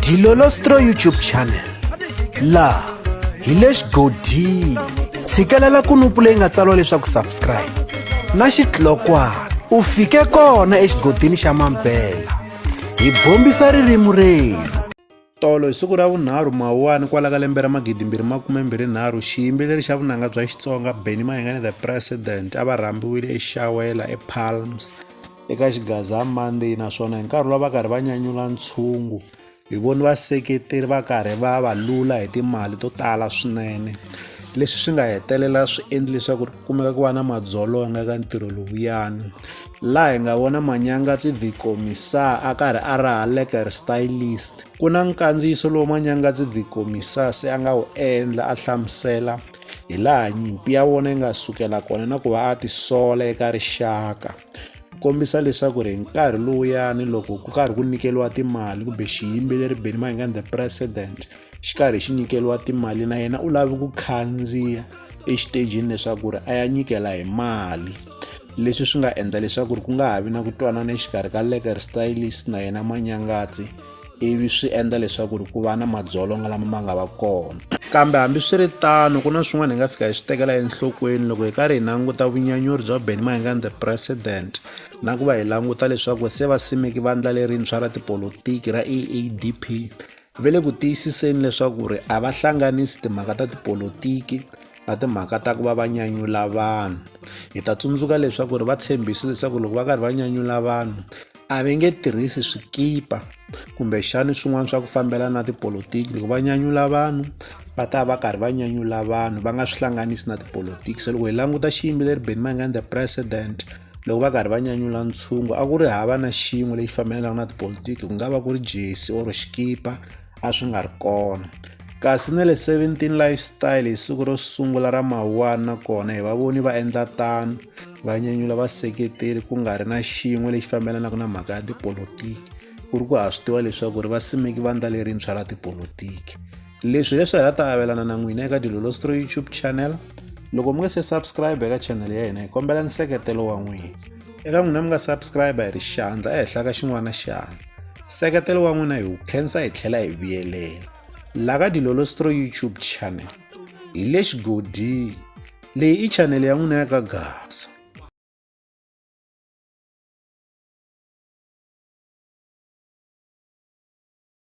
Dilolostro YouTube channel laha hi le xigodini tshikelela kunupu leyi nga tsariwa leswaku subscribe na xitlokwana u fike kona exigodini xa mampela hi bombisa ririmi rerhu. Tolo hi siku ra vunharhu Mawuwani kwala ka lembe ra 2023 xiyimbeleri xa vunanga bya Xitsonga Benny Mayengani The President a va rhambiwile eXawela ePalms eka Xigaza Monday naswona hi nkarhi lowu va karhi va nyanyula ntshungu hi voni vaseketeri va karhi va va lula hi timali to tala swinene leswi swi nga hetelela swi endle leswaku ku kumeka ku va na madzolonga eka ntirho lowuyani laha hi nga vona Manyangatsi the Commissar a karhi a raha Lekker Stylist ku na nkandziyiso lowu Manyangatsi the Commissar se a nga wu endla a hlamusela hi laha nyimpi ya vona yi nga sukela kona na ku va a tisola eka rixaka kombisa leswaku ri hi nkarhi lowuyani loko ku karhi ku nyikeriwa timali kumbe xiyimbeleri Benny Mayengani the President xi karhi xi nyikeriwa timali na yena u lave ku khandziya exitejini leswaku ri a ya nyikela hi mali leswi swi nga endla leswaku ri ku nga ha vi na ku twanana exikarhi ka Lekker Stylist na yena Manyangatsi ivi swi endla leswaku ri ku va na madzolonga lama ma nga va kona kambe hambiswiritano ku na swin'wana hi nga fika hi swi tekela enhlokweni loko hi karhi hi languta vunyanyuri bya Benny Mayengani the President na ku va hi languta leswaku se va simeki vandla lerintshwa ra tipolotiki ra AADP va le ku tiyisiseni leswaku ri a va hlanganisi timhaka ta tipolotiki na timhaka ta ku va va nyanyula vanhu hi ta tsundzuka leswaku ri va tshembise leswaku loko va karhi va nyanyula vanhu a va nge tirhisi swikipa kumbexani swin'wana swa ku fambelana na tipolotiki loko va nyanyula vanhu va ta va karhi va nyanyula vanhu va nga swi hlanganisi na tipolotiki se loko hi languta xiyimbeleri Benny Mayengani the President loko va karhi va nyanyula ntshungu a ku ri hava na xin'we lexi fambelanaka na tipolotiki ku nga va ku ri jesi or xikipa a swi nga ri kona kasi na le 17 lifestyle hi siku ro sungula ra mawuwani nakona hi va voni va endla tano va nyanyula vaseketeri ku nga ri na xin'we lexi fambelanaka na mhaka ya tipolotiki ku ri ku ha swi tiva leswaku ri va simeki vandla lerintshwa ra tipolotiki leswi leswi hi la ta avelana na n'wina eka Dilolostro YouTube channel loko mi nga se subscribe eka channel ya hina hi kombela nseketelo wa n'wina eka n'wina mi nga subscribe hi ri xandla ehenhla ka xin'wana xandla nseketelo wa n'wina hi wu khensa hi tlhela hi vuyelela la ka Dilolostro YouTube channel hi le xigodini leyi i channel ya n'wina ya ka Gaza.